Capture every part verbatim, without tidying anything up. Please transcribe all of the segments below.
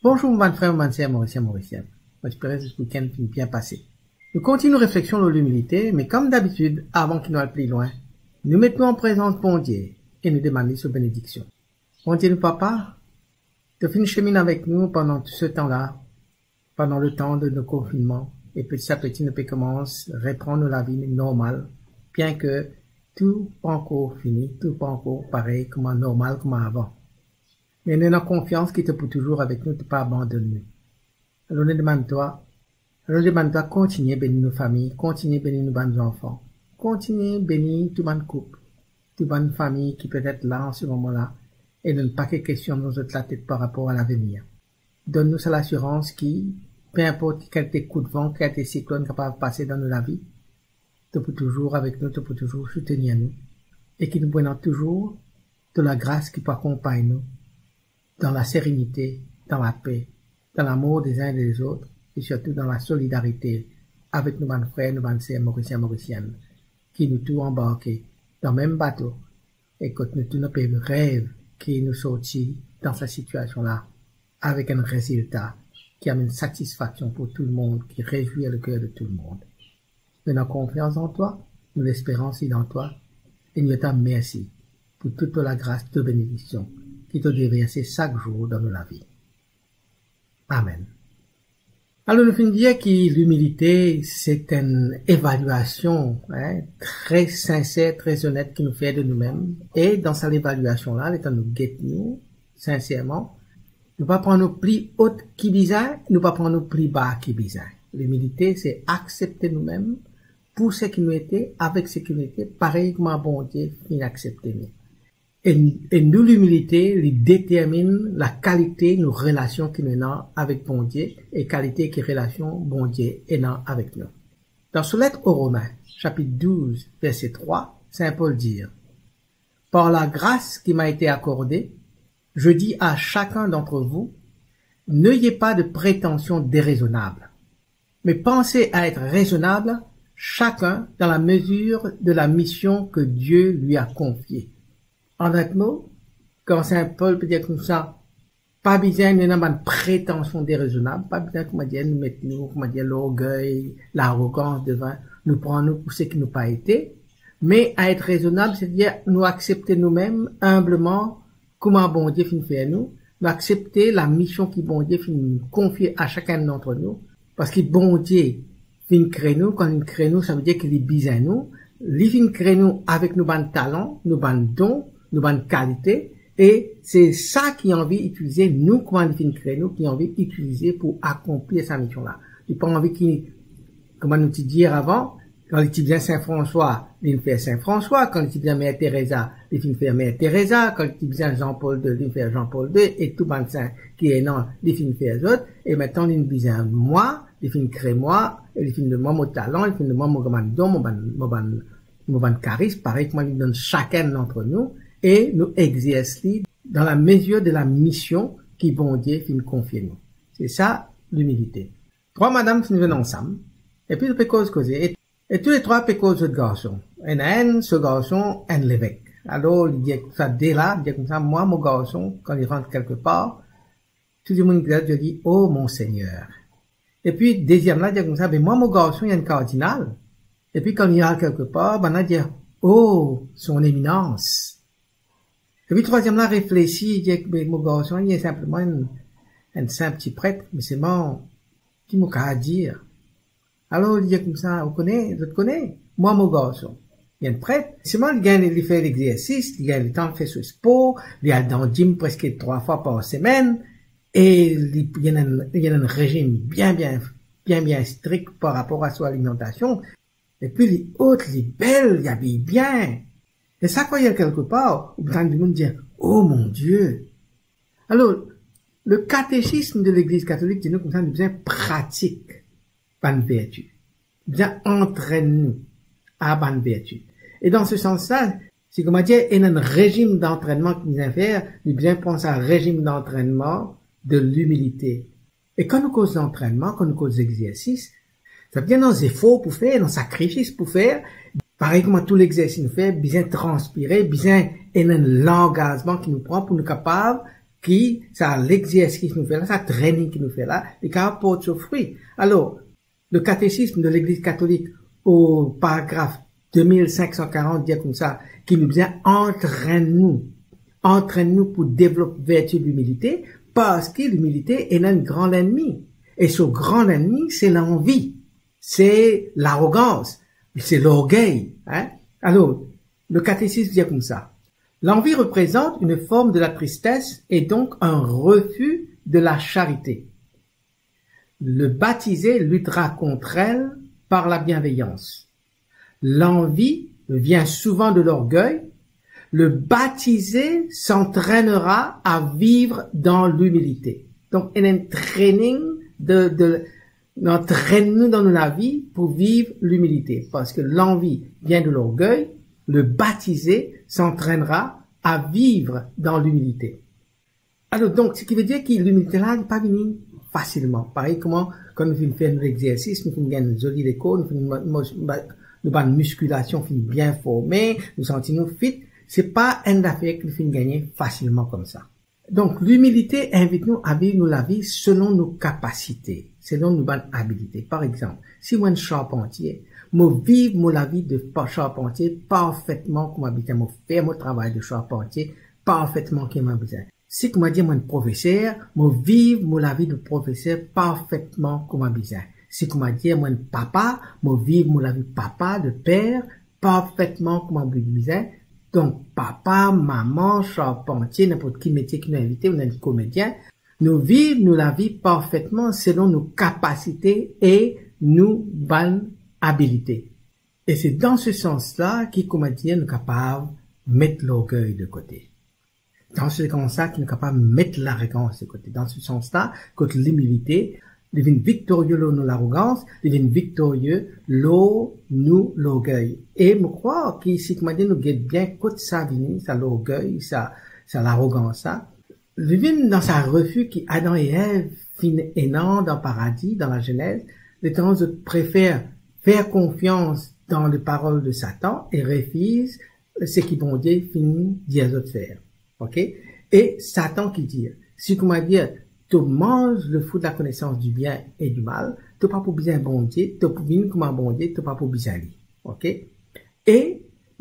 Bonzour, mo bann frer, mo bann ser, Morisien, Morisienn. Mo espere zot weekend finn bien pase. Nou kontign nou refleksion lor limilite, me kom dabitid, avan ki nou al pli lwin, nou met nou an prezans Bondie e nou demann li so benediksion. Bondie nou Papa, to finn seminn avek nou pandan tou se tan la, pandan letan de nou konfinnman, e peti a peti nou pe koumans repran nou lavi normal, bien ki tou pa ankor fini, tou pa ankor parey kouma normal kouma avan. Me nou ena konfians ki to pou touzour avek nou, to pa abandonn nou. Alor nou demann twa, alor nou demann twa kontigne beni nou fami, kontigne beni nou bann zanfan, kontigne beni tou bann koup, tou bann fami ki petet la an se moman la, e nou ena enn pake kestion dan zot latet par rapor a lavenir. Donn nou sa lasirans ki, pe inport ki kalite koudvan, ki kalite siklonn kapav pase dan nou lavi, to pou touzour avek nou, to pou touzour soutenir nou, e ki nou pou ena touzour to lagras ki pou akonpagn nou dan laserenite, dan lape, dan lamour dezin e dezot, e sirtou dan lasolidarite avek nou bann frer, nou bann ser Morisien, Morisienn, ki nou tou anbarke dan mem bato, e kot nou tou nou pe rev ki nou sorti dan sa sitiasion la avek enn rezilta ki amenn satisfaksion pou tou lemond, ki rezwir leker de tou lemond. Nou ena konfians dan twa, nou lesperans li dan twa, e nou dir twa mersi pou tou to lagras, to benediksion ki to deverse sak zour dan nou lavi. Amen. Alor nou finn dir ki limilite, se enn evaliasion, hein, tre sinser, tre onet ki nou fer de noumem, e dan sa levaliasion la, letan nou get nou sinserman, nou pa pran nou pli ot ki bizin, nou pa pran nou pli ba ki bizin. Limilite, se aksepte noumem pou seki nou ete, avek seki nou ete, parey kouma Bondie finn aksepte nou. E, e nou limilite, li determinn lakalite nou relasion ki nou ena avek Bondie e kalite ki relasion Bondie ena avek nou. Dan so let o Romin, sapit douz, verse trwa, Sin Pol dir, par la grâce qui m'a été accordée, je dis à chacun d'entre vous, n'ayez pas de prétention déraisonnable, mais pensez à être raisonnable, chacun dans la mesure de la mission que Dieu lui a confiée. An lot mo, kan Sin Pol pe dir koumsa, pa bizin nou ena bann pretansion derazonab, pa bizin, koumadir, nou met nou, koumadir, lorgey, larogans devan, nou pran nou pou seki nou pa ete, me a et rezonab, setadir nou aksepte noumem, inbleman, kouma Bondie finn fer nou, nou aksepte lamision ki Bondie finn konfie a sakenn dantre nou, parski Bondie finn kre nou, kan li kre nou, savedir ki li bizin nou, li finn kre nou avek nou bann talan, nou bann don, nou bann kalite, e se sa ki anvi itilize nou, kouma li finn kre nou, ki anvi itilize pou akonplir sa mision la. Li pa anvi ki, kouma nou ti dir avan, kan li ti bizin Sin Franswa, li finn fer Sin Franswa, kan li ti bizin Mer Tereza, li finn fer Mer Tereza, kan li ti bizin Jean Paul deux, li finn fer Jean Paul deux, e tou bann sin ki ena, li finn fer zot, e mintnan li bizin mwa, li finn kre mwa, e li finn donn mwa mo talan, li finn donn mwa mo bann don, mo bann, mo bann, mo bann karism, parey kouma li donn sakenn dantre nou, e nou exers li dan lamezir de lamision ki Bondie finn konfie nou. Se sa, limilite. Trwa madam finn vinn ansam, epi zot pe koz koze, e, e touletrwa pe koz zot garson. Ena enn, so garson, enn levek. Alor, li dir sa de la, li dir koumsa, mwa, mo garson, kan li rant kelkepar, tou dimoun ki la, dir li, "Oh, mon Seigneur." Epi, deziem la, dir koumsa, "Be mwa, mo garson, li enn kardinal." Epi, kan li al kelkepar, bann la dir, "Oh, son eminans." Epi trwaziem la reflesi, dir, "Be mo garson, li sinpleman enn, enn sinp ti pret, me selman, ki mo kapav dir?" Alor, li dir koumsa, "Ou kone, zot kone, mwa, mo garson, li enn pret, selman li gagn, li fer lexersis, li gagn letan fer so spor, li al dan dim preske trwa fwa par semenn, e li, li ena, li ena enn rezim bien, bien, bien, bien strik par rapor a so alimentasion." Epi li ot, li bel, li abiy bien. E sa, kan li al kelkepar, ou tann dimoun dir, "Oh mon Dieu!" Alor, le katesism de Legliz Katolik dir nou koumsa, nou bizin pratik bann verti. Bizin antrenn nou a bann verti. E dan se sans la, si koumadir, ena enn rezim dantrennman ki bizin fer, nou bizin pran sa rezim dantrennman de limilite. E kan nou koz lantrennman, kan nou koz lexersis, savedir ena zefor pou fer, ena sakrifis pou fer, parey kouma tou lexersis nou fer, bizin transpire, bizin ena enn langazman ki nou pran pou nou kapav ki sa lexersis nou fer la, sa training ki nou fer la, li kapav port so fri. Alor, le catéchisme de l'Église catholique, o paragraf de mil sink san karant, dir koumsa, ki nou bizin antrenn nou, antrenn nou pou devlop verti limilite, parski limilite ena enn gran lennmi. E so gran lennmi, se lanvi, se larogans, se lorgey, hein? Alor, le catéchisme dir koumsa, l'envie représente une forme de la tristesse et donc un refus de la charité. Le baptisé luttera contre elle par la bienveillance. L'envie vient souvent de l'orgueil. Le baptisé s'entraînera à vivre dans l'humilité. Donk, ena enn training de, de, nou antrenn nou dan nou lavi pou viv limilite. Parski lanvi vien de lorgey, le baptisé s'entraînera à vivre dans l'humilité. Alor, donk, seki vedir ki limilite la, li pa vini fasilman. Parey kouma, kan nou finn fer nou lexersis, nou finn gagn zoli lekor, nou finn mo-, mo-, ba-, nou bann miskilasion finn bien forme, nou santi nou fit, se pa enn zafer ki nou finn gagne fasilman koumsa. Donk, limilite invit nou a viv nou lavi selon nou kapasite, selon nou bann abilite. Par exanp, si mo enn sharpantie, mo viv mo lavi de pa-, sharpantie parfetman kouma bizin, mo fer mo travay de sharpantie parfetman kouma bizin. Si kouma dir mo enn profeser, mo viv mo lavi de profeser parfetman kouma bizin. Si kouma dir mo enn papa, mo viv mo lavi papa, de per, parfetman kouma bizin. Donk, papa, mama, sharpantie, ninport ki metie ki nou invite, ou enn komedien, nou viv nou lavi parfetman selon nou kapasite e nou bann abilite. E se dan se sans la ki, kouma dir, nou kapav met lorgey de kote. Dan se sans la ki nou kapav met larogans de kote. Dan se sans la, kot limilite, li vinn viktorie lor nou larogans, li vinn viktorie lor nou lorgey. E mo krwar ki si, kouma dir, nou get bien kot sa vini, sa lorgey, sa, sa larogans la, li vinn dan sa refi ki Adam e Ev finn ena dan paradi, dan Lazenez, letan zot prefer fer konfians dan leparol de Satan e refiz seki Bondie finn dir zot fer. Ok? E Satan ki dir, si kouma dir, to manz le fri de la konesans di bien e di mal, to pa pou bizin Bondie, to pou vinn kouma Bondie, to pa pou bizin li. Ok? E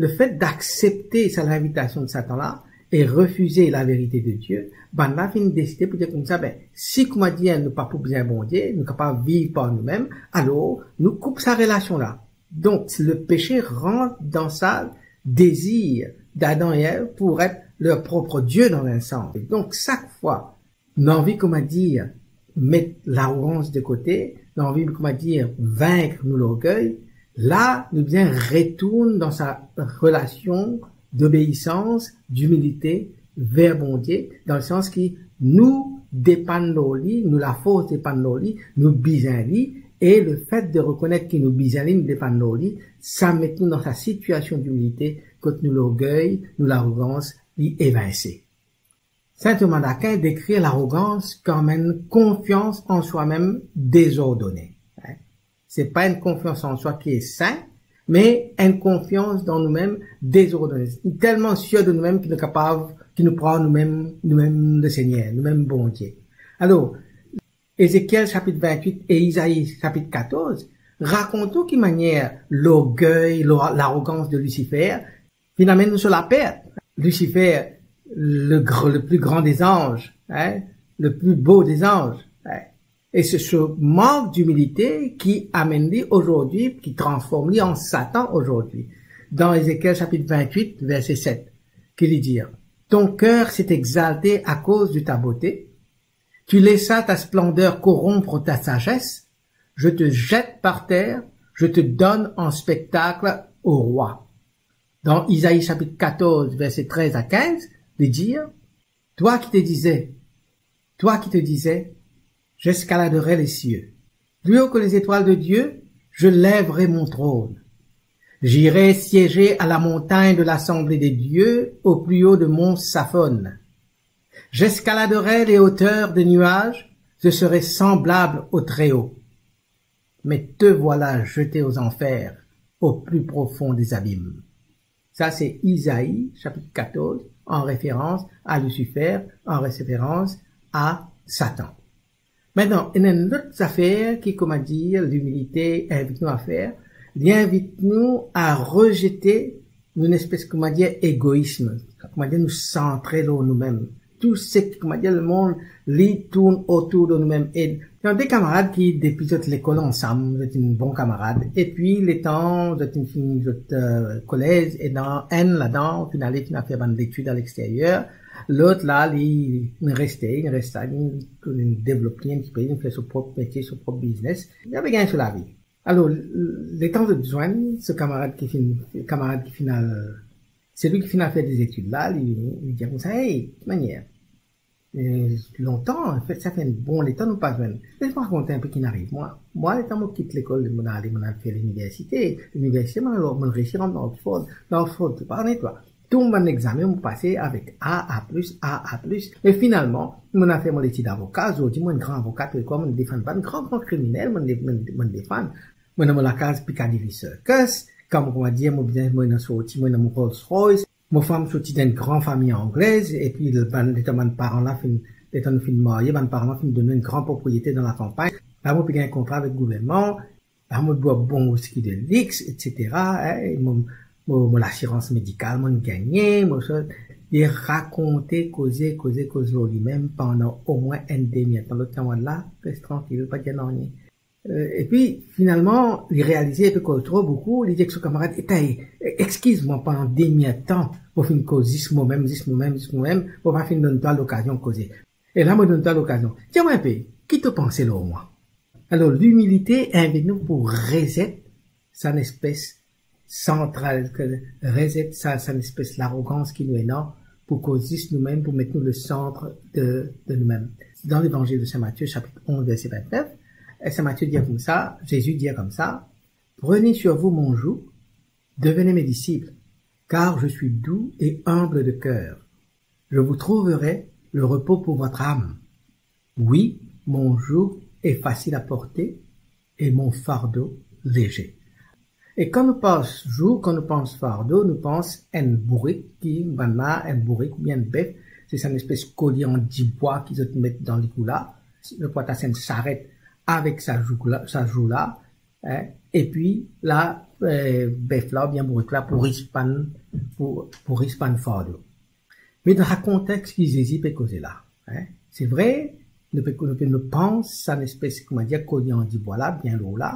lefet d'aksepte sa linvitasion de Satan la e refize laverite de Die, bannla finn deside pou dir koumsa, be, si kouma dir nou pa pou bizin Bondie, nou kapav viv par noumem, alor nou koup sa relasion la. Donk, lepese rant dan sa dezir d'Adam e Ev pou et ler prop Die dan enn sans. Donk, sak fwa nou anvi, kouma dir, met larogans de kote, nou anvi, kouma dir, vink nou lorgey, la, nou bizin retourn dan sa relasion dobeisans, dimilite ver Bondie, dan lesans ki nou depann lor li, nou lafors depann lor li, nou bizin li, e lefet de rekonet ki nou bizin li, nou depann lor li, sa met nou dan sa sitiasion dimilite kot nou lorgey, nou larogans, li evinse. Saint Thomas d'Aquin dekrir larogans kom enn konfians an swa mem dezordone. Se pa enn konfians an swa ki sin, me enn konfians dan noumem dezordone. Telman sir de noumem ki nou kapav, ki nou pran noumem, noumem Lesegner, noumem Bondie. Alor, Ezekiel sapit vintwit e Izai sapit katorz rakont nou ki manier lorgey, lor-, larogans de Lisifer finn amenn nou so lapert. Lisifer, le gr-, le pli gran de zanz, hein, le pli bo de zanz, hein. E se so mank dimilite ki amenn li azordi, ki transform li an Satan azordi. Dan Ezekiel sapit vintwit, verse set, ki li dir, ton cœur s'est exalté à cause de ta beauté, tu laissas ta splendeur corrompre ta sagesse, je te jette par terre, je te donne en spectacle au roi. Dan Izai sapit katorz, verse trez a kinz, li dir, toi qui te disais, toi qui te disais, j'escaladerai les cieux. Plus haut que les étoiles de Dieu, je lèverai mon trône. J'irai siéger à la montagne de l'assemblée des dieux, au plus haut de mont Saphon. J'escaladerai les hauteurs des nuages, je serai semblable au Très-Haut. Mais te voilà jeté aux enfers, au plus profond des abîmes. Sa se Izai, sapit katorz, an referans a Lisifer, an referans a Satan. Aster, ena enn lot zafer ki, kouma dir, limilite invit nou a fer, li invit nou a rezete nou nespes, kouma dir, egoism, kouma dir, nou santre lor noumem. Tou seki, kouma dir, lemond, li tourn otour de noumem. E ena de kamarad ki, depi zot lekol ansam, zot inn bon kamarad. Epi, letan zot inn fini zot, eh, kolez, e dan enn ladan, finn ale, finn al fer bann letid aleksteryer, lot la, li, li reste, li reste la, li, li devlop li, li fer so prop metie, so prop biznes. Li ave gagn so lavi. Alor, letan zot zwenn so kamarad ki finn, kamarad ki finn al, selwi ki finn al fer de letid la, li, li dir koumsa, "Hey, ki manier? Eh, lontan, anfet, sa fer enn bon letan nou pa zwenn. Les mwa rakont enpe ki finn ariv mwa. Mwa, letan mo kit lekol, mo al, mo al fer liniversite. Liniversite, mo al, mo resi rant dan Oxford. Dan Oxford, se pa net, twa. Tou bann examen mo pase avek A, A plus, A, A plus. Me finalman, mo al fer mo letid avoka, zordi mo enn gran avoka, tou lekor mo defann bann gran, gran kriminel, mo de-, mo, mo defann. Mo ena mo lakaz Piccadilly Circus, kan mo, kouma dir, mo bizin, mo ena sorti, mo ena mo Rolls Royce. Mo fam sorti dan enn gran fami anglez, epi bann, letan bann paran la finn, letan nou finn marye, bann paran la finn donn nou enn gran propriete dan lakanpagn. La, mo pe gagn kontra avek gouvernman. La, mo bwar bon wiski de lix, et cetera, eh, mo, mo, mo lasirans medikal, mo gagne, mo sa, li rakonte, koze, koze, koze lor limem pandan omwin enn demi-er-tan. Lot kamarad la res trankil, pa dir nanye. Eh, epi, finalman, li realize li pe koz tro boukou, li dir ek so kamarad, "Etay, exkiz mwa, pandan demi-er-tan, mo finn koz zis momem, zis momem, zis momem, mo pa finn donn twa lokazion koze." E la, mo donn twa lokazion. Dir mwa enpe, ki to panse lor mwa? Alor, limilite invit nou pou rezet sa nespes santral, rezet sa, sa nespes larogans ki nou ena, pou koz zis noumem, pou met nou le sant de, de noumem. Dan Levanzil de Sin Matie, sapit onz, verse vintnef, e Sin Matie dir koumsa, Zezi dir koumsa, "Prenez sur vous mon joug, devenez mes disciples, car je suis doux et humble de cœur. Je vous trouverai le repos pour votre âme. Oui, mon joug est facile à porter et mon fardeau léger." E kan nou pans joug, kan nou pans fardo, nou pans enn bourik ki, banna, enn bourik oubien enn bef, se sa enn espes kolye an dibwa ki zot met dan likou la, zot pou atas enn saret avek sa joug la, sa joug la, eh, epi la, eh, bef la oubien bourik la pou ris bann, pou, pou ris bann fardo. Me dan sa kontex ki Zezi pe koze la, eh, se vre, nou pe, nou pe, nou pans sa enn espes, kouma dir, kolye an dibwa la, bien lor la,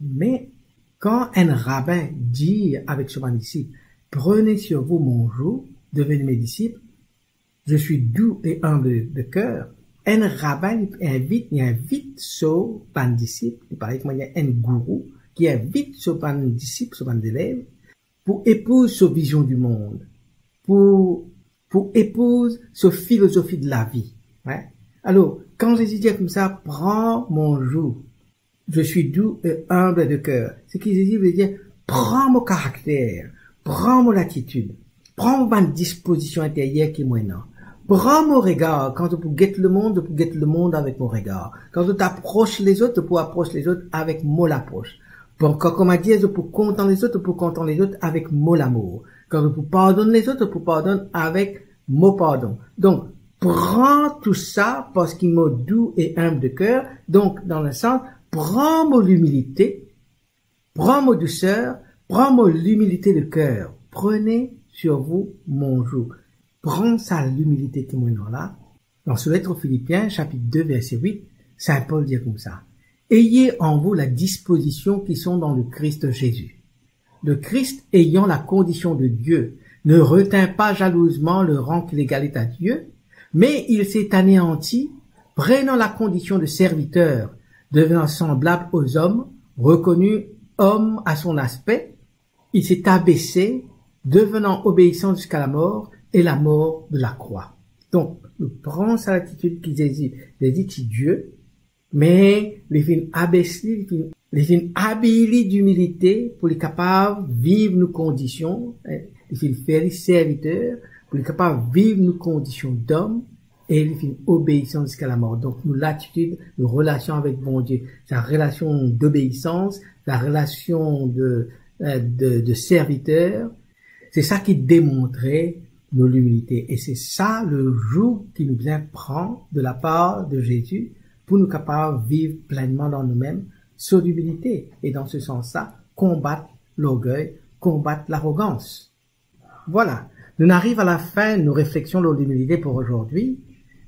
me kan enn rabin dir avek so bann disip, "Prenez sur vous mon joug, devenez mes disciples, je suis doux et humble de cœur." Enn rabin, li invit, li invit so bann disip, li parey kouma dir enn gourou, ki invit so bann disip, so bann zelev, pou epouz so vizion di mond, pou, pou epouz so filozofi de lavi. Wi. Alor, kan Zezi dir koumsa, "Pran mon joug, je suis doux et humble de cœur", seki Zezi vle dir, pran mo karakter, pran mo latitid, pran mo bann dispozision interyer ki mo ena. Pran mo regar, kan zot pou get lemond, zot pou get lemond avek mo regar. Kan zot apros lezot, zot pou apros lezot avek mo lapros. Bon, kan, kouma dir, zot pou kontan lezot, zot pou kontan lezot avek mo lamour. Kan zot pou pardonn lezot, zot pou pardonn avek mo pardon. Donk, pran tou sa parski mo doux et humble de cœur. Donk, dan le sans, pran mo limilite, pran mo douser, pran mo limilite de ker. Prenez sur vous mon joug. Pran sa limilite ki mo ena la. Dan so let Filipien, sapit de, verse wit, Sin Pol dir koumsa, "Ayez en vous la disposition qui sont dans le Christ Jésus. Le Christ, ayant la condition de Dieu, ne retint pas jalousement le rang qui l'égalait à Dieu, mais il s'est anéanti, prenant la condition de serviteur, devenant semblable aux hommes, reconnu homme à son aspect, il s'est abaissé, devenant obéissant jusqu'à la mort, et la mort de la croix." Donk, nou pran sa latitid ki Zezi, Zezi ti Die, me li finn abes li, li finn, li finn abiy li dimilite pou li kapav viv nou kondision, eh, li finn fer li serviter pou li kapav viv nou kondision dom, e li finn obeisan ziska lamor. Donk, nou latitid, nou relasion avek Bondie, sa relasion dobeisans, sa relasion de, eh, de, de serviter, se sa ki demontre nou limilite. E se sa le joug ki nou bizin pran de lapar de Zezi pou nou kapav viv plennman dan noumem so limilite. E dan se sans sa, konbat lorgey, konbat larogans. Vwala, nou ariv a lafin nou refleksion lor limilite pou azordi.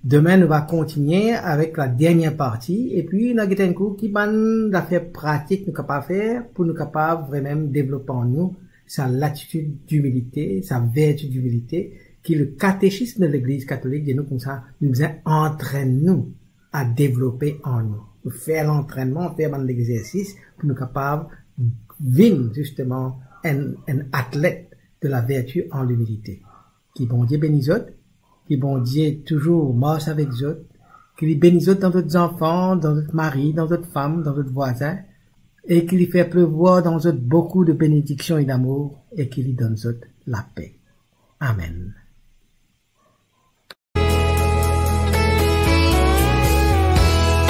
Demin, nou va kontigne avek la dernie parti, epi nou a gete enn kou ki bann zafer pratik nou kapav fer pou nou kapav vremem devlop an nou sa latitid dimilite, sa verti dimilite, ki le katesism de Legliz Katolik dir nou koumsa, nou bizin antrenn nou a devlope an nou. Nou fer lantrennman, fer bann lexersis pou nou kapav vinn zisteman enn, enn atlet de la verti an limilite. Ki Bondie beni zot, ki Bondie touzour mars avek zot, ki li beni zot dan zot zanfan, dan zot mari, dan zot fam, dan zot vwazin, e ki li fer plevwar dan zot boukou de benediksion e damour, e ki li donn zot lape. Amen.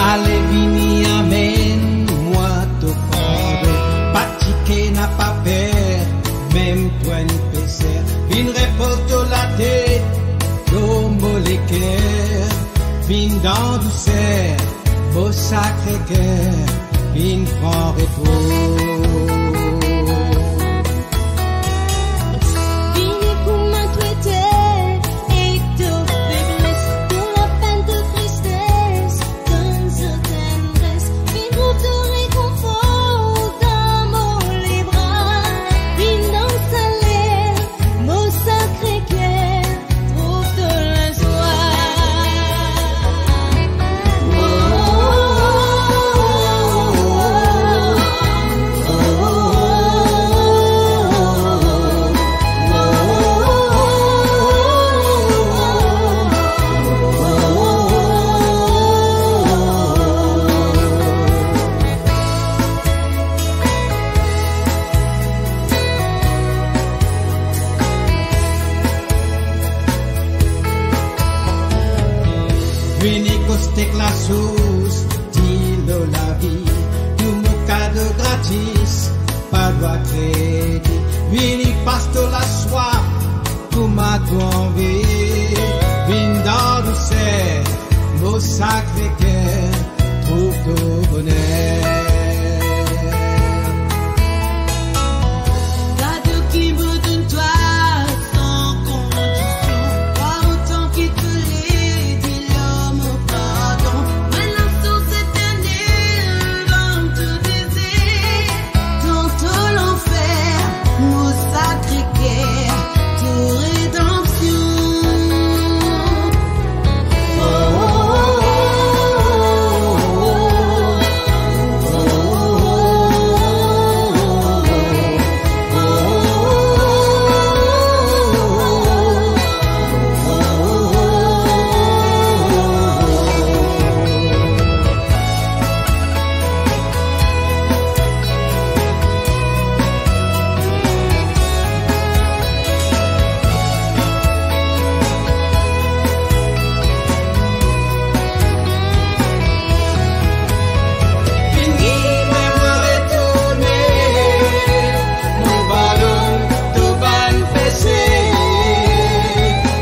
Ale vini, amenn mwa to fardo, pa ti ke napa per, mem to enn peser. Vinn repoz to latet lor mo leker, vinn dan douser, mo sakre ker, vinn pran repo. Vini kouma to ete, ek to febles, to lapenn, to tristes, donn zot enn res, vinn trouv to rekonfor dan mo lebra, vinn dan sa ler, mo sakre ker, trouv to lazwa. Vini koste ek lasours, dilo lavi, tou mo kado gratis, pa dwa kredi. Vini pas to laswaf, kouma to anvi, vinn dan douser, mo sakre ker, trouv to boner. Kado ki mo donn twa san kondision, pa otan ki to le, dilo mo pardon. Mo lasours eternel dan to dezer, dan to lanfer, mo sakre ker, to redanpsion.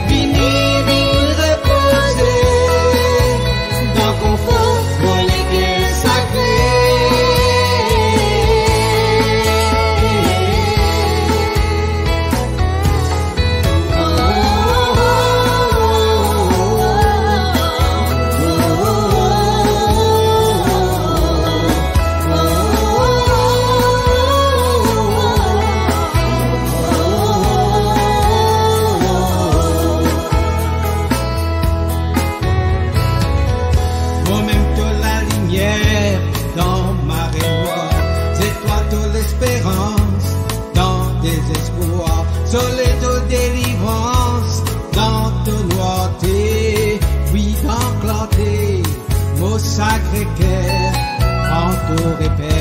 Vini, vinn repoze dan konfor mo leker sakre. Momem to lalimier dan mare nwar, zetwal to lesperans dan dezespwar, soley to delivrans dan to nwarte, wi, dan klarte, mo sakre ker, pran to reper.